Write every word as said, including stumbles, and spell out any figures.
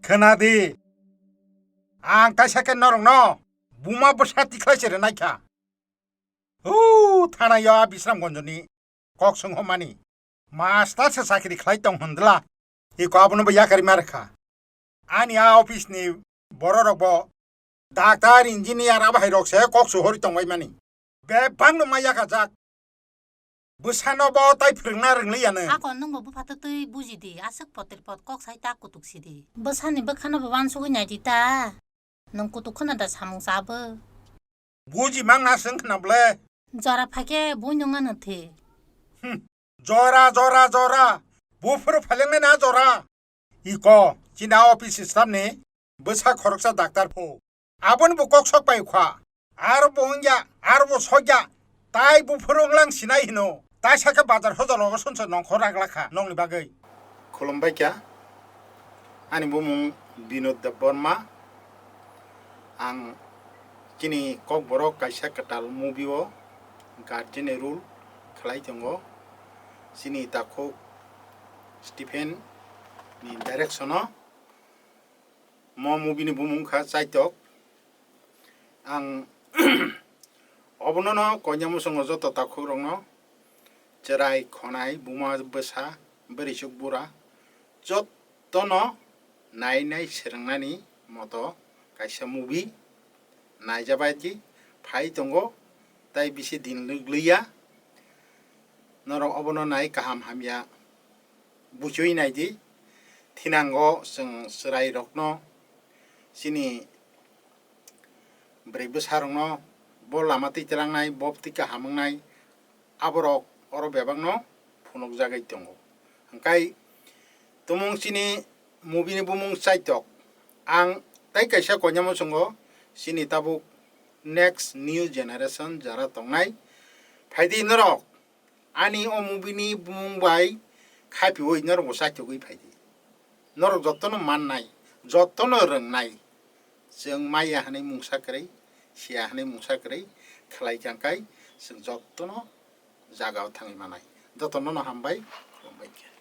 Khwnadi, ang kaisa khe norokno buma bwsa tikhlai se rwnai kha. Huu, thana yo a Bisramgonjoni kok swnghomani. Master se chakri khlai tong hwndwla, iko abono bo yakarwi ma rwkha. Ani a office ni bororok bo doctor, engineer abo hai rok se kok suhori tongbai mani. Bebak no ma yakajak. Bwsano bo tai phwrwngna rwngliya nw. Ako nwngbo bupha twtwi buji di, aswk potir pot kok sai ta kutuk si di. Bwsani bwkhano bo wansugwi nai di ta. Nwng kutuk khwna da samung chabw. Buji mang na swng khwna ble. Jora phaikhe bui nwng ano the. Hmm. Jora, jora, jora. Buphuru phaileng na jora. Iko, chini a office staff ni bwsa khoroksa doctor pho. Aboni bo kok sok pai kha. Aro bo wngya, aro bo sokya. Tai buphuru wnglang sinai hino. Tai sakhe bazar hojalo sunsa nongkhor ragla kha nongni bagwi. Khulumbai kha. Ani bumung Binod Debbarma. Ang chini Kokborok kaisa kwtal movie o guardian role khlai tongo. Chini takhuk Stephen ni direction o. Mo movie ni bumung kha Chaitok. Ang obono no koinai muchungo joto takhuk rokno cherai khonai buma bwsa bwrwi chuk bura jotono nai nai swrwngnani moto kaisa movie naijabaidi phai tongo, tai bisi din lwk liya. Norok obono nai kaham hamya buchwi naidi. Thinango chwng chwrairokno, chini bwrwi bwsarokno bo lama twi twlangnai, bo twi kaham wngnai, aborok oro bebakno phunukjagwi tongo. Hwnkhe tumung chini movie ni bumung Chaitok. Ang tai kaisa koinai muchungo chini tabuk next new generation jara tongnai. Phaidi norok ani o movie ni bumung bai khaipiui norok bo chaitogwi phaidi. Norok jotono mannai, jotono rwngnai. Chwng maya hwnwi mungsa kwrwi, siya hwnwi mungsa kwrwi khlai kha, hwnkhe chwng jotono jagao thangwi manai. Jotono no hambai, khulumbai kha.